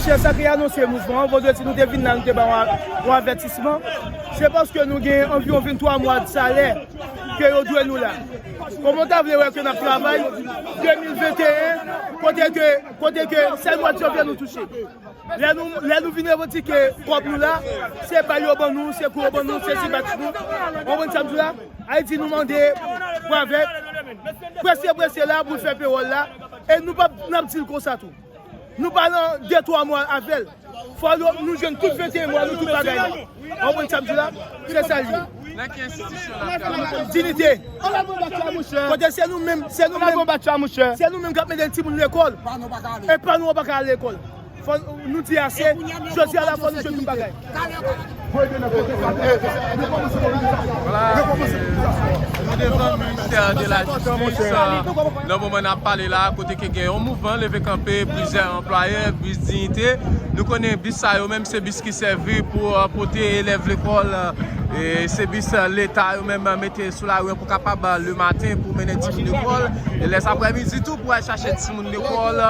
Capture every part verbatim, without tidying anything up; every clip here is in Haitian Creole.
Chè sa ki anonse mouvman an, vandredi nou te vin la, nou te ba yon, yon avètisman. Se paske nou gen anviwon venntwa mwa de salè ke yo dwe nou la. Kòman w ta vle wè ke n ap travay de mil venteyen, kote ke, kote ke sèl mwa de janvye nou touche? Lè nou, lè nou vin revandike kòb nou la, se bal yo ban nou, se kou yo ban nou, se ti bak nou. Ou konprann sa m di w la? Ayiti nou mande Bravè, prese, prese la pou l fè pewòl la. E nou p ap, n ap di l konsa tou. Nou pa nan de twa mwa avè l. Fò yo, nou jwenn tout venteyen mwa, nou tout bagay la. Ou konprann sa m di w la? Se sa l ye. Nan ki enstitisyon n ap travay? Diyite. Kote se nou menm, se nou menm, se nou menm k ap mete timoun lekòl. E pa nou, yo pa ka al lekòl. Fò nou di ase. Jodi a la, fò nou jwenn tout bagay. Vwala, nou devan ministè de la jistis, nan moman n ap pale la, kote ke gen yon mouvman leve kanpe plizyè anplwayè bis Diyite. Nou konnen bis sa yo menm se bis ki sèvi pou, euh, pote elèv lekòl, euh, e se bis, euh, leta yo menm, euh, mete sou lari an pou kapab, euh, le maten pou mennen timoun lekòl. E lè aprèmidi tou pou al chache timoun lekòl.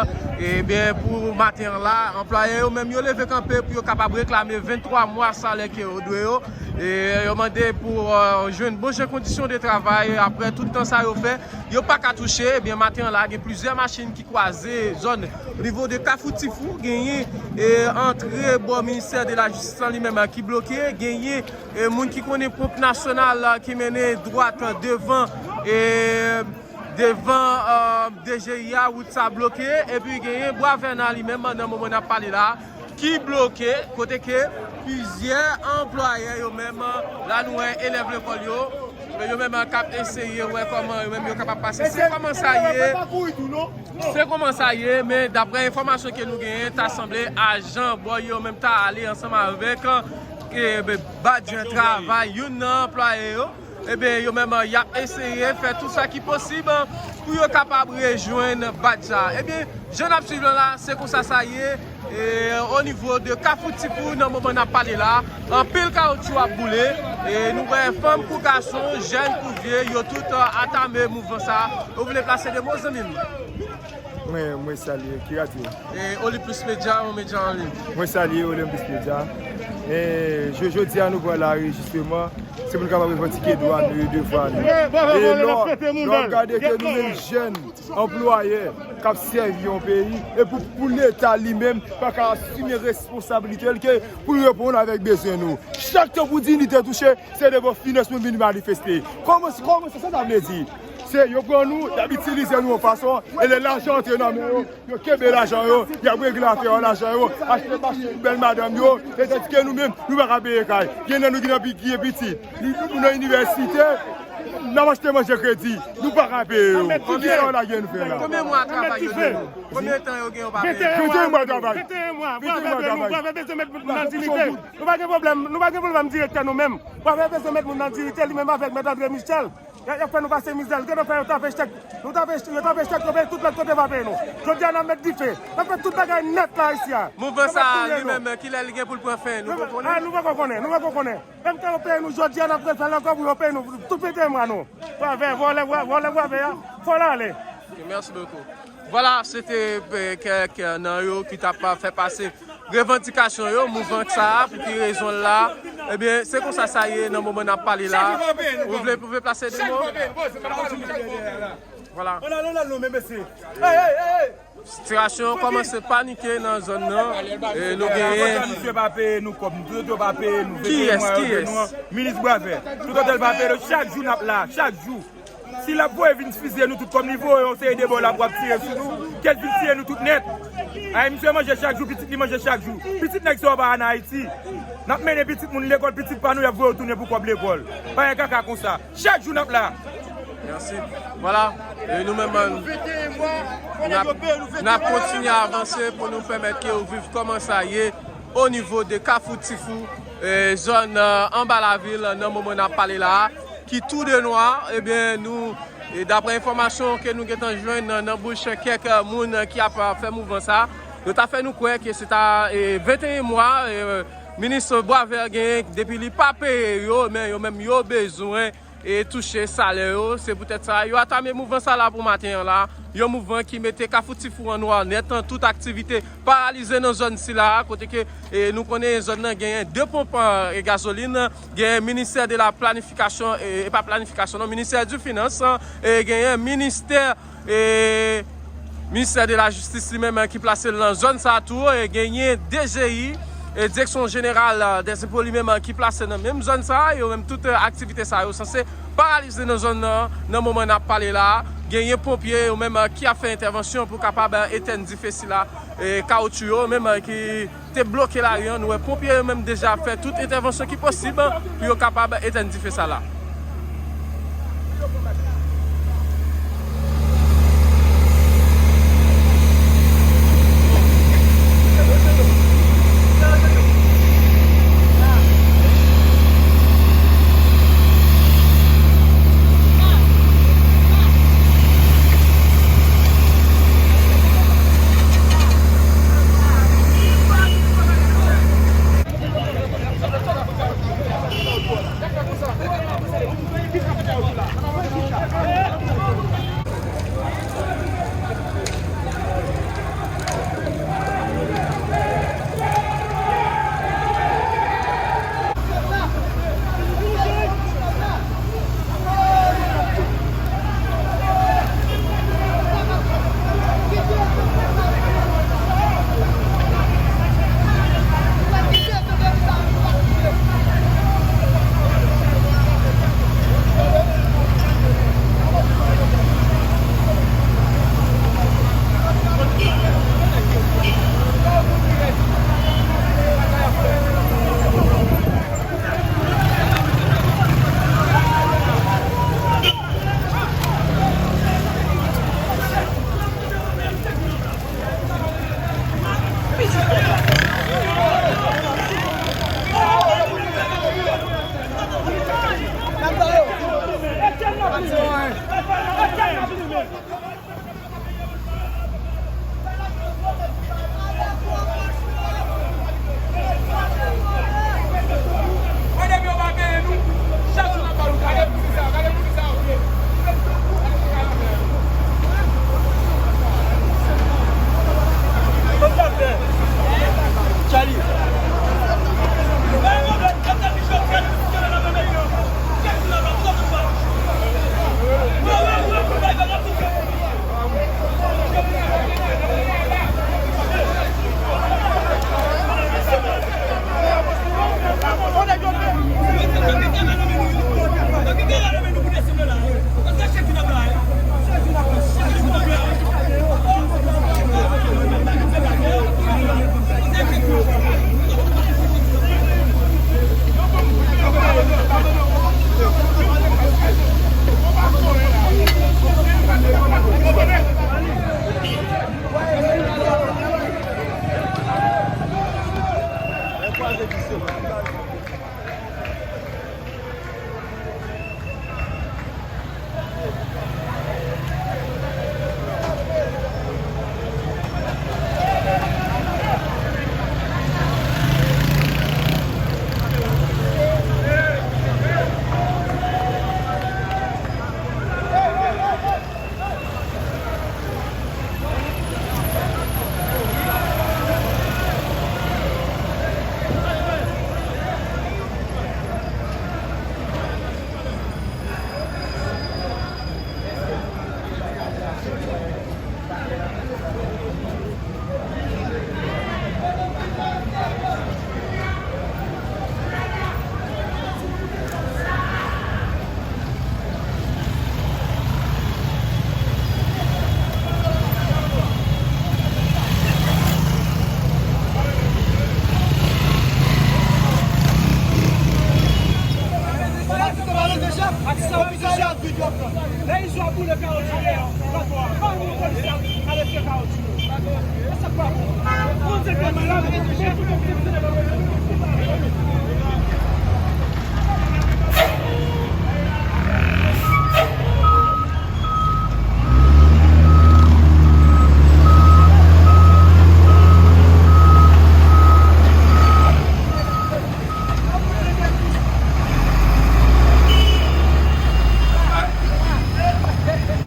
Ebyen, pou maten an la, anplwayè yo menm yo leve kanpe pou yo kapab reklame venntwa mwa salè ke yo dwe yo. E yo mande pou, euh, jwenn bon jan kondisyon de travay. Apre tout tan sa yo fè, yo pa ka touche. Ebyen, maten an la, gen plizyè machin ki kwaze zòn o nivo de Kafou Tifou. Genyen, e, antre bò ministè de la jistis lan li menm ki bloke. Genyen, e, moun ki konnen ponp nasyonal la ki mennen dwat devan, e, devan, euh, D G I a, wout sa bloke, epi genyen Bwa Vèna li menm nan moman n ap pale la, ki bloke, kote ke plizyè anplwayè yo menm, la nou wè elèv lekòl yo, yo menm k ap eseye wè kòman yo menm yo kapab pase. Se kòman sa ye, se kòman sa ye, men daprè enfòmasyon ke nou genyen, ta sanble ajan bò yo menm ta ale ansanm avèk, e, badjan travay youn nan anplwayè yo. Ebyen, yo menm, y ap eseye fè tout sa ki posib pou yo kapab rejwenn badj sa. Ebyen, jan n ap swiv lan la, se konsa sa ye. E, o nivo de Kafou Tifou, nan moman n ap pale la, anpil kawotchou ap boule. E nou wè fanm kou gason, jèn kou vye, yo tout, euh, atame mouvman sa. Ou vle plase de mo, zanmi m? Mwen, mwen salye, ki radyo? E Olympus Media, yon medya an liy. Mwen salye Olympus Media. E je-, jodi a nou pran lari, jisteman, se pou nou kapab revandike dwa nou e devwa nou. E lò, lò w gade ke nou menm jèn anplwayè k ap sèvi yon peyi, e pou, pou Leta li menm pa ka asime responsablite l ke pou l reponn avèk bezwen nou. Chak tan pou diyite touche, se devan finans moun vin manifeste. Kòman, kòman sa, sa ta vle di? Se yo pran nou, y ap itilize nou yon fason, e lè lajan antre nan men yo, yo kenbe lajan yo, y ap regle afè yo, lajan yo, achte machin pou bèl madanm yo, e tandike nou menm, nou pa ka peye kay. Gen nan nou ki nan pi-, ki gen pitit, nou, nou nan inivèsite, n ap achte manje kredi, nou pa ka peye yo. Ki sa yo lage nou fè la? Konbyen mwa travay yo te nou? Konbyen tan yo gen yo pa peye? Venteyen mwa travay. Venteyen mwa. Venteyen mwa travay. Bwavè bezwen met moun nan diyite. Nou pa gen pwoblèm, nou pa gen pwoblèm direktè nou menm. Bwavè bezwen met moun nan diyite li menm avèk Mèt André Michel. Y a, y ap fè nou pase mizè. Gade fè yo tape chèk. Nou tape, yo tape chèk, yo peye tout lòt kote pa peye nou. Jodi a n ap met dife. N ap fè tout bagay nèt la isi a. Mouvman sa li menm, kilè li gen pou l pran fen? Nou poko konnen? Nou poko konnen, nou poko konnen. Menm ke yo peye nou jodi a, n ap refè l ankò pou yo peye nou tout venteyen mwa nou. Bwavè, vòlè, vòlè bwavè a, fò l ale. Ok, merci beaucoup. Vwala, se te, e, kèk, e, nan yo ki t ap fè pase revandikasyon yo, mouvman sa a, pou ki rezon l la. Ebyen, se konsa sa ye nan moman n ap pale la. Ou vle, ou vle plase de mo? Vwala. Sitiyasyon an kòmanse panike nan zòn nan. E nou genyen. Misye pa peye nou kòb, nou tout yo pa peye nou. Kiyès, kiyès? Minis Bwavè. Tout otèl pa peye nou. Chak jou n ap la, chak jou. Si l ap voye vin fiziye nou tout kòm li voye yon seri de bò la pou ap tire sou nou, ke l vin tiye nou tout nèt. Ay, misye manje chak jou, pitit li manje chak jou. Pitit nèg sa yo pa ann Ayiti. N ap mennen pitit moun lekòl, pitit pa nou, y ap voye yo tounen pou kòb lekòl. Pa gen kaka konsa. Chak jou n ap la. Mèsi. Vwala. E nou menm, n ap, n ap kontinye avanse pou nou pèmèt ke yo viv kòman sa ye o nivo de Kafou Tifou, e, zòn, e, anba lavil, nan moman n ap pale la a, ki tou de nwa. Ebyen, nou, e, daprè enfòmasyon ke nou gentan jwenn nan, nan bouch kèk, e, moun ki ap, e, fè mouvman sa, yo ta fè nou kwè ke se ta, e, venteyen mwa, e, minis Bwavè genyen depi li pa peye yo, men yo menm yo bezwen e touche salè yo. Se poutèt sa, yo atame mouvman sa la pou maten an la. Yon mouvman ki mete Kafou Tifou an nwa nèt, tout aktivite paralize nan zòn sila, kote ke, e, nou konnen zòn nan genyen de ponp, e, gazolin, genyen ministè de la planifikasyon, e, e pa planifikasyon non, ministè di finans, e, genyen ministè, e, ministè de la jistis li menm ki plase l nan zòn sa tou, e, genyen D G I, e, direksyon jeneral, e, dèzenpo li menm ki plase nan menm zòn sa, yo menm tout, e, aktivite sa yo sanse paralize nan zòn nan, nan moman n ap pale la. Genyen ponpye yo menm, e, ki ap fè entèvansyon pou kapab, e, etèn dife sila, e, kawotchou yo menm, e, ki te bloke lari an. Nou wè ponpye yo menm deja ap fè tout entèvansyon ki posib pou yo kapab etèn dife sa la.